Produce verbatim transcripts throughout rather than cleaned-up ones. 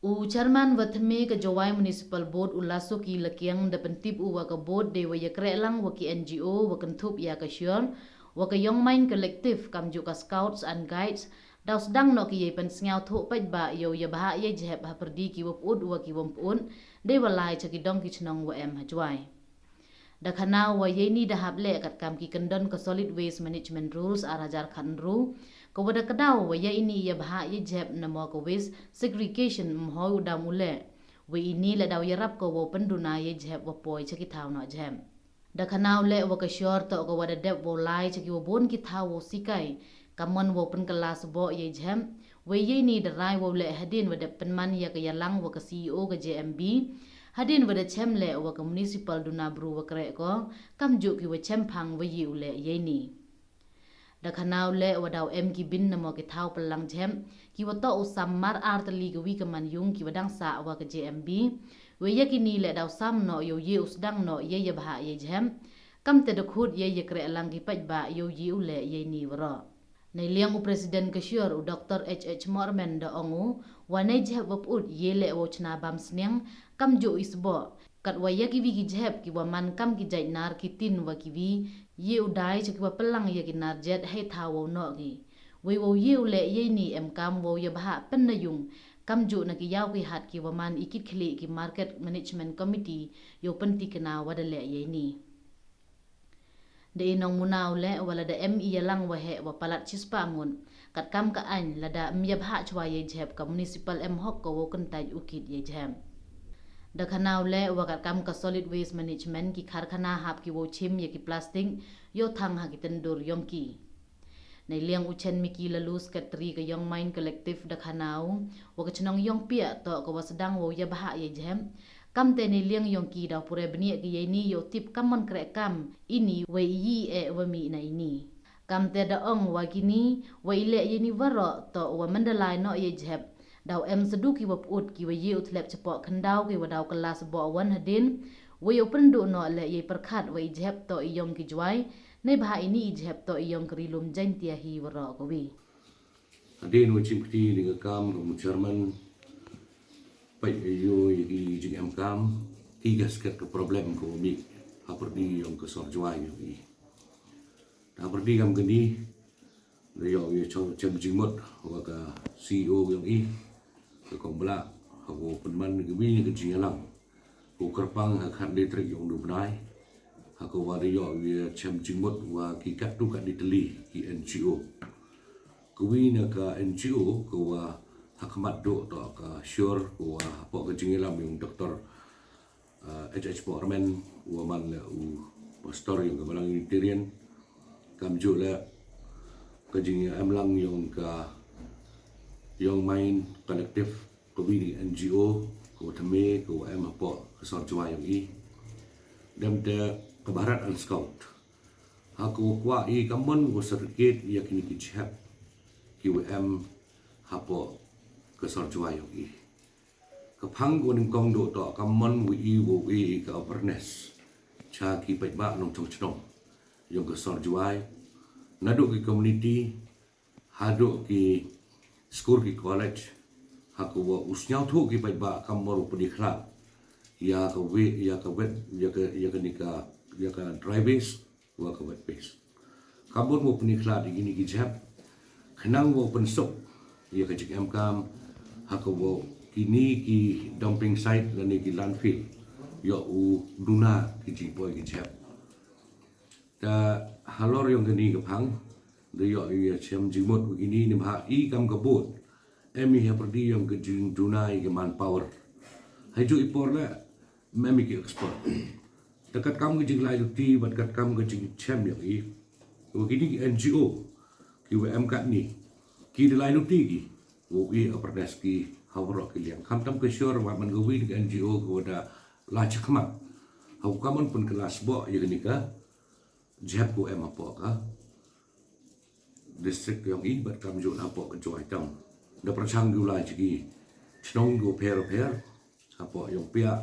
U Chairman wa thymme ka Jowai Municipal Board u Lasoki Lakiang da pyntip u wa ka board dei wa yakrehlang wa ki N G O wa kynthup ya ka Sure, wa ka Young Mind Collective kamjooh ka Scouts and Guides, daw sdang noh ki yei pynsñiawthooh paidbah yow yabhah yei jhep hapyrdi ki wa pyut wa ki wym pyut, dei wa lai cha ki dong ki chnong wa em ha Jowai. Da khana u wa yeini da hap leh katkam ki kyndon ka Solid Waste Management Rules ar hajar khatynru, ka wa da kdaw u wa yeini yabhah yei jhep namo ka waste segregation ym hoi u dam u leh. Wei ini leh daw yarap ko wow pynduna yei jhep wa poi cha ki thaw noh jhep. Da khana u leh wa ka Sure toh ka wa da dep wow lai cha ki wa boon ki thaw wow sikai, kammon wow pynkylla sboh yei jhep. Wei yeini da rai wow leh hadien wa dep pynman ya ka yalang wa ka C E O ka J M B, hadien wa da chem leh wa ka Municipal Duna Bru wa kreh ko, kamjooh ki wa chemphang wa ye u leh yeini. Da khana u leh wa daw em ki bin namo ki thaw pynlang jhep, ki wa toh u sam mar ar tylli ka wi ka manyung ki wa dang sah wa ka J M B. Wei ya kini leh daw sam noh yow ye u sdang noh yei yabhah yei jhep. Kamte da khut yei yakrehlang ki paidbah yow ye u leh yeini waroh. Neiliang u President ka Sure u Doctor H H Mohrmen da ong u, wa nei jhep wa pyut ye leh wow chna bam sniang, kamjooh i sboh. Katwa ya ki wi ki jhep ki wa man kam ki jait nar ki tin wa ki wi, ye u dai cha ki wa pynlang ya ki nar jet hei thaw wow noh ki. Wei wow ye u leh yeini em kam wow yabhah pynna yung, kamjooh na ki yaw ki hat ki wa man i kit khlieh ki Market Management Committee yow pyntikna wa da leh yeini. Da i nongmuna u leh wa lada em i yalang waheh wa palat chispah ngut, katkam ka aiñ lada ym yabhah chwa yei jhep ka Municipal em hok ko wow kyntait u kit yei jhep. Da khana u leh wa katkam ka Solid Waste Management ki karkhana hap ki wow chim ya ki plastic yow thang ha ki tyndur yong ki. Neiliang u Chenmiki Laloo, Secretary ka Young Mind Collective da khana u, wa ka chnong Iongpiah toh ka wa sdang wow yabhah yei jhep. Kamte neiliang yong ki daw pure bniah ki yeini yow tip kammon kreh kam ini wei i eh wa mih na ini. Kamte da ong wa kini, wa i leh yeini waroh toh wa man da lai noh yei jhep, daw em sa du ki wa pyut ki wa ye u thlep chapoh khyndaw ki wa daw kylla sboh wan hadien, wa yow pynduh noh leh yei pyrkhat wa i jhep toh i yong ki Jowai, neibhah ini i jhep toh i yong ka Ri Lum Jaiñtia hi waroh ka wi. Hadien wa chim kti ni ka kam ka mu Chairman, pait yow ya ki jingem kam, ki gasket ka problem ka wa mih hapyrdi yong ka sor Jowai yong i. Hapyrdi kam kani, da yoh ya chem jingmut wa ka C E O yong i, ka Kong Blah, ha ka wa pynman ka wi ka jingyalang. Ka wa kyrpang ha khatlai tarik yong u bnai, ha ka wa da yoh ya chem jingmut wa ki katto katni tylli ki N G O. Ka wi na ka N G O ka wa ha khmat duh toh ka Sure, ka wa hapoh ka jingyalam yong Doctor, uh, H H Mohrmen, wa man leh u pastor yong ka Balang Unitarian, kamjooh leh ka jingyaemlang yong ka Young Mind Collective, ka wi ni N G O ka wa thymme ka wa em hapoh ka sor Jowai yong i. Dem te ka Bharat and Scout, ha ka wa kwah i kammon wow segregate ya kini ki jhep ki wa em hapoh ka sor Jowai yong i. Ka phang ka wa nyngkong duh toh kammon wa i wow e ka awareness cha ki paidbah nongchong chnong yong ka sor Jowai, naduh ki community haduh ki skul ki college, ha ka wa u sñiawthooh ki paidbah kammon wow pyni khlad ya ka wa-, ya ka wet, ya ka, ya ka ni ka, ya ka dry waste wa ka wet waste. Kammon wow pyni khlad ya kini ki jhep, khnang wow pynsuk ya ka jingem kam, ha ka wa kini ki dumping site lane ki landfill yow u duna ki jingpoi ki jhep. Te halor yong kani ka phang, da yoh ya chem jingmut wa kini neibhah i kam ka board, em i hapyrdi yong ka jingduna ya ka manpower. Hei jooh i por leh, em i ki expert. Te katkam ka jinglai luti, bad katkam ka jingchem yong i, wa kini ki N G O ki wa em katni, ki da lai luti ki wow e awareness ki ha waroh ki liang. Khamtam ka Sure wa man ka wi ka N G O ka wa da lai chakhmat ha wa kammon pynkylla sboh ya kani ka jhep ka wa em hapoh ka district yong i, bad kamjooh hapoh ka Jowai town. Da pyrchang ki u lai cha ki chnong ki wa pher pher hapoh Iongpiah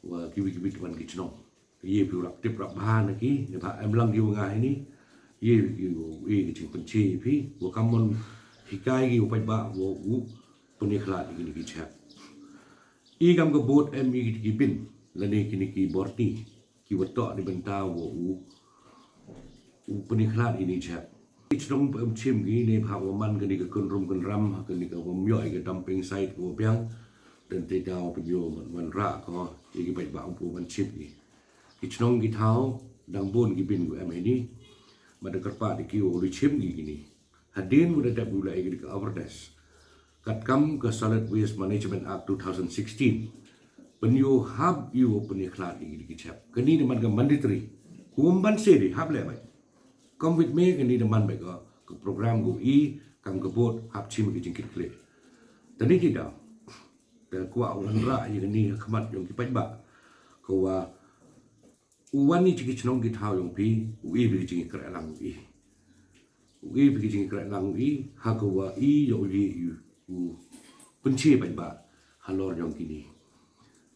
wa ki wi ki wi ki wan ki chnong. Ye phi u rap tip rap bha na ki, neibhah em lang ki wa nga heini. Ye phi ki wow e ki jingpynche phi, wa kammon hikai ki wa paidbah wow u pyni khlad ya kini ki jhep. I kam ka board em i ki bin, lane kini ki borti, ki wa toh ni bynta wa u, u pynikhlad ini jhep. I chnong pa em chim ki ne bha wa man kani ka kynrum kynram, ha kani ka wa em yoh i ka dumping site wa biang, dan te daw pynyoh man, man ra ko, i ki bait ba u pu man chim ki. Ki chnong ki thaw, dang bun ki bin wa em ini, ma da kyrpad i ki wa u li chim ki kini. Hadien wa da dep u la e ka awareness. Katkam ka Solid Waste Management Act two thousand sixteen. Pynyoh hap yoh pynikhlad i ki jhep. Kani da man ka mandatory. Kum ban se di hap le bai. Come with me kani da man bai ka, ka program ko i kam ka board hap chim ki jingkit kle. Tani ti da. Da kwah u wanrah i kani ha khmat yong ki paidbah. Ko wa u wan i chi ki chnong ki thaw yong phi, u i phi ki jingkrehlang u i. U i phi ki jingkrehlang u i, ha ka wa i yoh u i u pynche paidbah halor yong kini.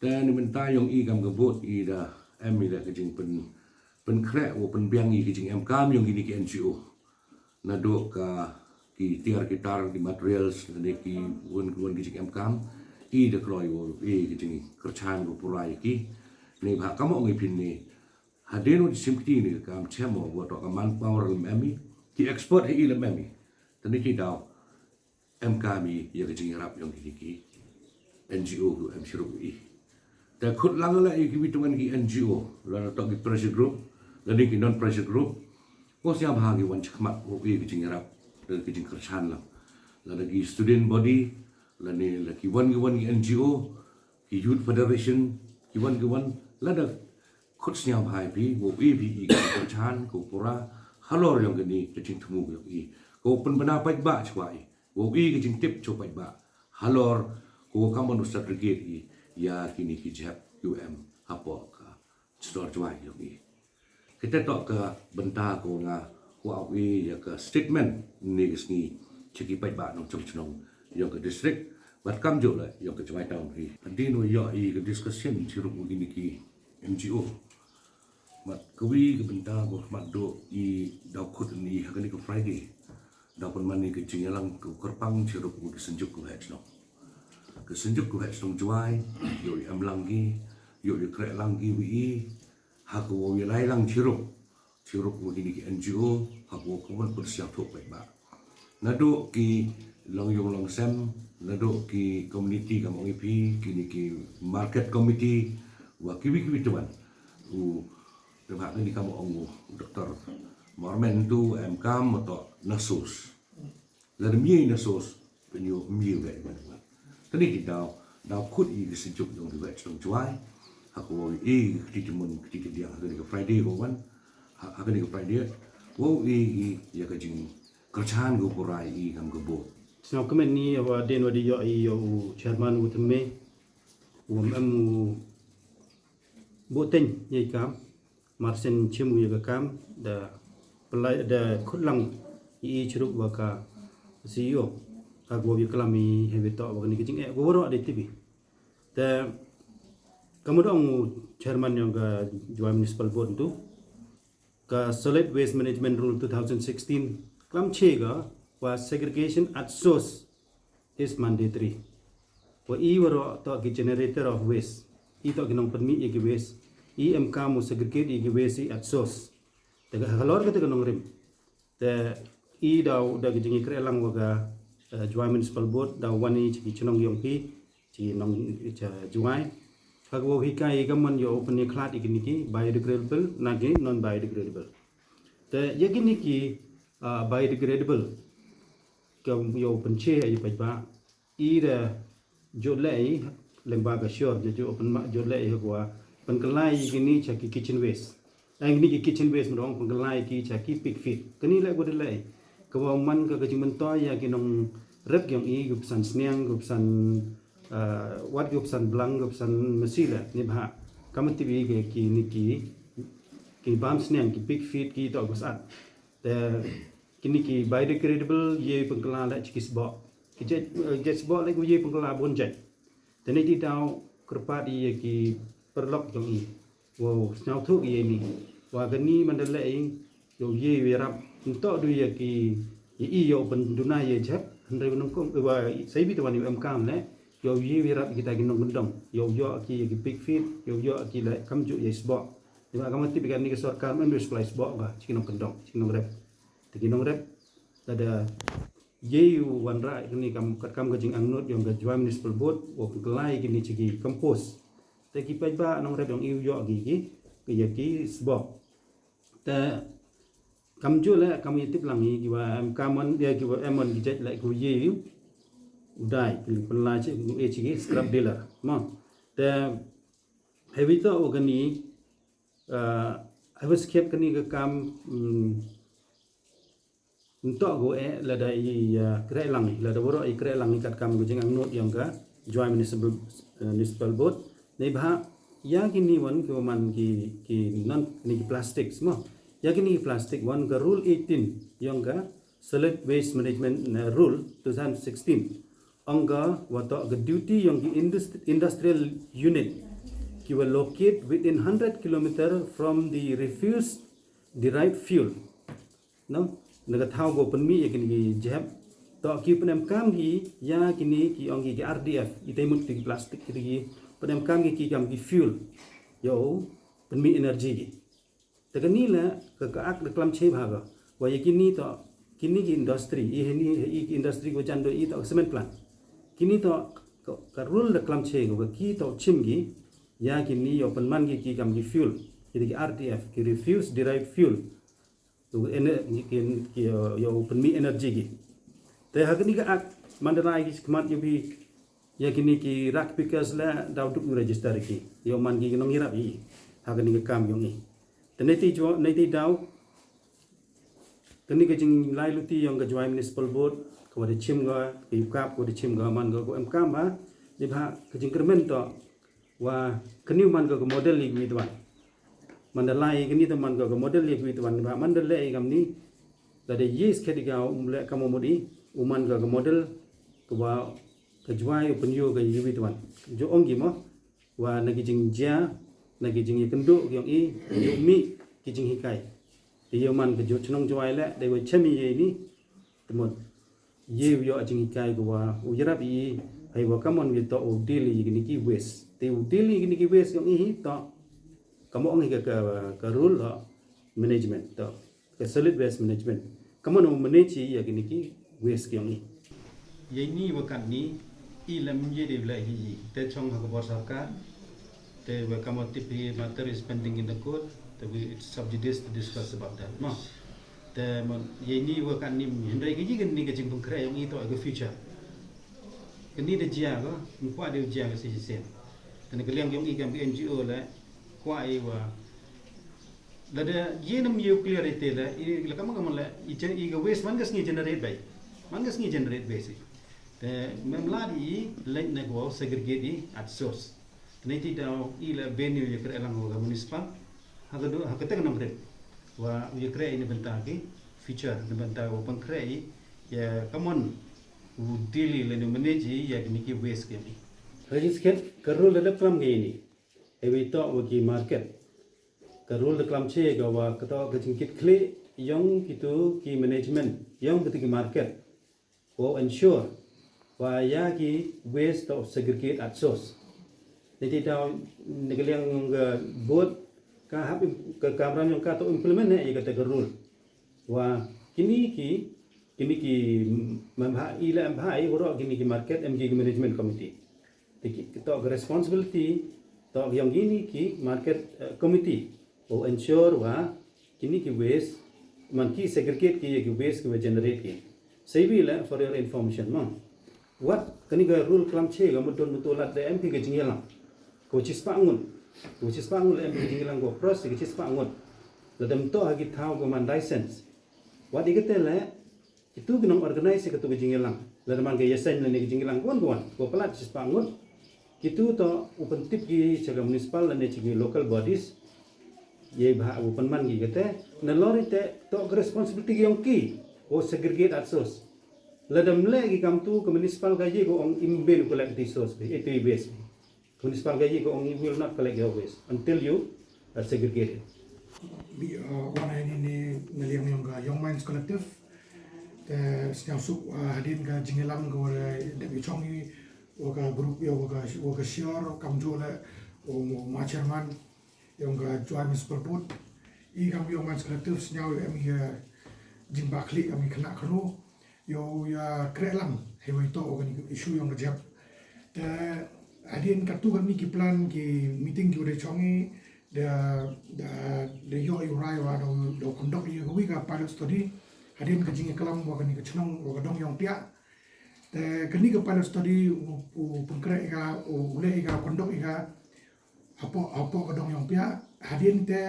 Te ni mynta yong i kam ka board i da em i da ka jingpyn, pynkhreh wa pynbiang i ki jingemkam yong kini ki N G O. Nadooh ka ki tiar ki tar ki materials, lane ki wan ki wan ki jingemkam, i da kloi wa i ki jingkyrchan wa pura ya ki. Neibhah kam ong i phin ne, hadien wa da chim kti ni ka kam chem wa toh ka manpower lem em i, ki expert hi i lem em i. Tani ki daw emkam i ya ka jingyarap yong kini ki N G O ki em chirup i. Te khut lang la i ki wi tuan ki N G O, la toh ki pressure group, lane ki non pressure group. Ko sñiawbha ki wan chakhmat wa i ki jingyarap, lane ki jingkyrchan lang. Lada ki student body, lane la ki wan ki wan ki N G O, ki youth federation, ki wan ki wan, lada khut sñiawbha i phi, wa i phi i ki jingkyrchan, ko pura, halor yong kani ka jingthmu yong i. Ko pynbna paidbah chwa i. Wow i ki jingtip chwa paidbah. Halor, ko kam u segregate i, ya kini ki jhep U M hapoh ka chnong Jwai yong i. Kita toh ka bynta ko nga, wow i ya ka statement ni ka sngi, cha ki paidbah nongchong chnong yong ka district, bad kamjooh le yong ka Jwai Town hi. Hadien wa yoh i ka discussion chirup wa kini ki N G O. Mat ka wi ka bynta ko mat do i daw khut ni ha kani ka Friday. Daw pynman ni ka jingyalang ka kyrpang chirup ka synjuk ka waheh chnong. Ka synjuk ka waheh chnong Jwai, yoh i em lang ki, yoh i kreh lang ki wi i, ha ka wow i lai lang chirup, chirup wa kini ki N G O, ha ka wow ka wan pyrsiang thok paidbah. Nadooh ki longyung longsem, nadooh ki community kam ong i phi, kini ki market committee, wa kiwi kiwi tuan. U, tebak kini kam ong u, Doktor Mormen tu, em kam, moto nasos. Lada mie nasos, penyu mie we, man, man. Tani ki daw, daw khut i ki synjuk yong ki waheh chnong Jwai. Ha ka wow i ki kti timun, kti tidiang, ha kani ka Friday ko wan. Ha, ha kani ka Friday. Wow i, i, ya ka jing kyrchan ko pura i kam ka board. Sñiaw kmen ni wa dien wa di yoh i yoh u chairman u thymme. U em em u bood teng ya i kam. Marsen chim u ya ka kam da pynlai da khut lang i chirup wa ka C E O. Ka wow ya klam i hei wi toh wa kani ka jingeh wa waroh da tip i. Te kam u dong u chairman yong ka Jwai Municipal Board tu. Ka Solid Waste Management Rule two thousand sixteen, klam che ka wa segregation at source is mandatory. Wa i waroh toh ki generator of waste. I toh ki nongpynmih ya ki waste. I em kam u segregate ya ki waste i at source. Te ka halor ka te ka nongrim. Te i daw da ki jingyakreh lang wa ka, eh, Jwai Municipal Board daw wan i cha ki chnong yong phi. Chi nong cha Jwai. Ha ka wow hikai ka man yow pynkhlad i kini ki biodegradable, na ki non biodegradable. Te ya kini ki, ah, biodegradable. Ka yow pynche i paidbah. I da jot le i, leng ba ka sure, da jot pynma, jot le i ha ka wa pynkylla i kini cha ki kitchen waste. Ai, kini ki kitchen waste mrong pynkylla i ki cha ki pig feed. Kani le ko da le i. Ka wa man ka ka jingmyntoi ya ki nongrep yong i, ki psan sniang, ki psan, ah, wat ki psan blang, ki psan masi le, neibhah. Kam tip i ki, kini ki, ki bam sniang, ki pig feed, ki toh ko sat. Te kini ki biodegradable, ye pynkylla le cha ki sboh. Ki jet, eh, jet sboh le ko ye pynkylla bun jet. Te ni ti daw kyrpad i ya ki paralok yong i. Wow, sñiawthooh i ya ini. Wa kani man da le i, yow ye yarap. Ntoh du ya ki, ya i yow pynduna ya jhep. Hynrei wa nongkong, eh, wa sa i bi te wan yow em kam le. yow ye u yarap ya kita ki nongkyndong, yow yoh ki ya ki pig feed, yow yoh ki leh kamjooh ya i sboh. Neibhah kamwa tip i kani ka sorkar ym em de supply sboh ka cha ki nongkyndong, cha ki nongrep. Te ki nongrep lada ye u wanrah kani kam, katkam ka jingangnud yong ka Jowai Municipal Board wow pynkylla kini cha ki compost, te ki paidbah nongrep yong i u yoh ki, ki, ki ya ki sboh. Te kamjooh leh, kam i tip lang i, kiwa em kam wan, ya kiwa em wan ki jait leh, kiwa ye u dai, ki pynlai cha, u e cha ki scrap dealer, mo. Te heiwi toh wa kani, uh, heiwa skhem kani ka kam, mm, ym toh ko e lada i, uh, kreh lang i, lada waroh i kreh lang i katkam ka jingangnud yong ka Jowai Municipal, uh, Municipal Board. Neibhah ya kini wan kiwa man ki, ki non, kini ki plastics, mo. Ya kini ki plastic, wan ka Rule eighteen yong ka Solid Waste Management, uh, Rule two thousand sixteen. Ong ka wa toh ka duty yong ki indus-, industrial unit kiwa locate within hundred kilometer from the refuse derived fuel. No, na ka thaw ko pynmih ya kini ki jhep, toh ki pynemkam ki ya kini ki, ong ki, ki R D F, i te mut ki plastic, ki te ki pynemkam ki, ki kam ki fuel yow pynmih energy ki. Te kani leh ka, ka Act da klam che bha ka, wa ya kini toh, kini ki industry, i heini, i ki industry ko jan do i toh cement plant. Kini toh ka, ka rule da klam che ko ka ki toh chim ki ya kini yow pynman ki, ki kam ki fuel, ki, ki R D F, ki refuse derived fuel. Tu ene ki, ki, ki, yow pynmih energy ki. Te ha kani ka Act, man da lai ki khmat yow phi ya kini ki rag pickers leh, daw duk u register ki, yow man ki nongyarap i ha kani ka kam yong i. Te neiti jo, neiti daw, kani ka jinglai luti yong ka Jowai Municipal Board, kawa da chim ka, ka yukap kawa da chim ka, man ka ko emkam bha. Neibhah ka jingkyrmen toh wa kani u man ka, ka model ya kiwi twan. Man da lai kani toh man ka, ka model ya kiwi twan, neibhah man da leh i kamni, lada ye skhet i ka, um leh kam u mut i, u man ka, ka model kawa ka Jowai u pynyoo ka ya kiwi twan. Jo ong ki, mo, wa na ki jingjia, na ki jingyakyndooh yong i, yow mih ki jinghikai. Te yow man ka jo chnong Jowai leh, dei wa chem i yeini, te mut ye u yoh jinghikai kawa u yarap i, heiwa kamon u toh u deal ya kini ki waste. Te u deal ya kini ki waste yong i hi toh, kamon ong hi ka, ka, ka rule of management toh, ka solid waste management. Kamon u manage i ya kini ki waste ki yong i. Yeini wa katni, i leh ym ye de leh hi i. Te chong ha ka bor sorkar. Te wa kamwa tip hi, matter is pending in the court. Te we, it's sub judice to discuss about that, mo. Te mo, yeini wa katni, hynrei ka, i kani ka jingpynkhreh yong i toh ka future. Kani da jia ko, ym kwah de u jia ko sa chisien. Te na ka liang yong i kam ka N G O leh, kwah i wa lada ye nym ye u clear i te leh, i leh kamon, kamon leh, i jen-, i ka waste man ka sngi generate bai. Man ka sngi generate waste i. Te mem lad i leh na ko segregate i at source. Te neiti daw i leh venue ya kreh lang wa ka municipal. Ha ka du, ha ka te ka nongrim. Wa u ya kreh i neibynta ki future, neibynta wa pynkhreh i ya kamon u deal i lane u manage i ya kini ki waste ki yong i. Hei skhet, ka rule da klam ka yeini. Heiwi toh wa ki market. Ka rule da klam che ka wa ka toh ka jingkitkhlieh yong kitu ki management yong kitu ki market, wow ensure wa ya ki waste toh segregate at source. Neiti daw, na ka liang yong ka board, ka hap im-, ka kamram yong ka toh implement ne ya kata ka rule. Wa kini ki, kini ki, mm, em bha i leh em bha i, waroh kini ki market em ki management committee. Te ki, toh ka responsibility toh yong kini ki market, eh, committee, wow ensure wa kini ki waste, man ki segregate ki ya ki waste kiwa generate ki. Sa iwi leh, for your information, mo. Wat kani ka rule klam che ka, mut don mut u lad da em phi ka jingyalang kawa chispah ngut. Kawa chispah ngut leh em phi ka jingyalang kawa cross ya ka chispah ngut. Lada ym toh ha ki thaw kawa man dai cents. Wat i kate leh, kitu ki nong organize ya katu ka jingyalang, lada man ka yasain lane ka jingyalang kawan kawan, kawa palat chispah ngut, kitu toh u pyntip ki cha ka municipal lane cha ki local bodies. Yei bha u pynman ki kate, nalor i te toh ka responsibility ki yong ki wow segregate at source. Lada ym leh ki kamtu, ka municipal ka ye ko ong im ben u collect i source, i te waste. Ka municipal ka ye ko ong, you will not collect your waste until you, uh, segregate it. Wi, uh, wan heini na liang yong ka Young Minds Collective. Te sñiawsuk, uh, hadien ka jingyalang kawa dep i chong i, wa ka group, ya wa ka, wa ka Sior, kamjooh le, u ma chairman yong ka Jowai Municipal Board, i kam yong man secretive sñiaw em ya jingbakli kam i khynnah khynroo, yow ya krehlang heiwa i toh wa kani ka issue yong ka jep. Te hadien kattu katni ki plan ki meeting ki wa da chong i, da, da, da yoh i u rai wa da, da conduct i ya kawi ka pilot study hadien ka jingklam wa kani ka chnong wa ka Dongyongpiah. Te kani ka pilot study u, u pynkreh i ka, u, u leh i ka, conduct i ka hapoh, hapoh ka Dongyongpiah. Hadien te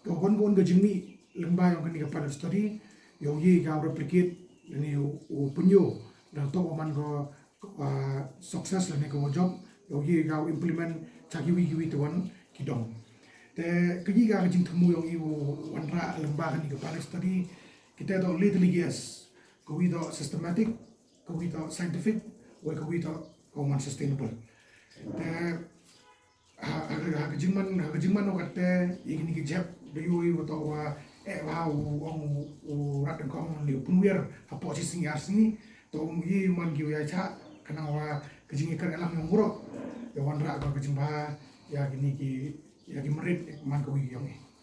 ka wan ka wan ka jingmih lyngba yong kani ka pilot study, yow ye ka u replicate, lane u, u pynyoo da toh wa man ka, ah, success lane ka wa jop, yow ye ka u implement cha kiwi kiwi te wan ki dong. Te ka ye ka ka jingthmu yong i u wanrah lyngba kani ka pilot study, kita toh le tylli ki S, kawi toh systematic, kawi toh scientific, wei kawi toh ka wa man sustainable. Te ha, ha, ha ka jingman, ha ka jingman o katte, i kini ki jep da yoh i wa toh wa, eh, wa u ong u, u rat dang kong ni u pynwiar hapoh chi sngi ar sngi, toh u ye man ki u ya cha, khnang wa ka jingyakrehlang yong u ro, ya wanrah ka ka jingbha ya kini ki, ya ki merit man kawi yong i.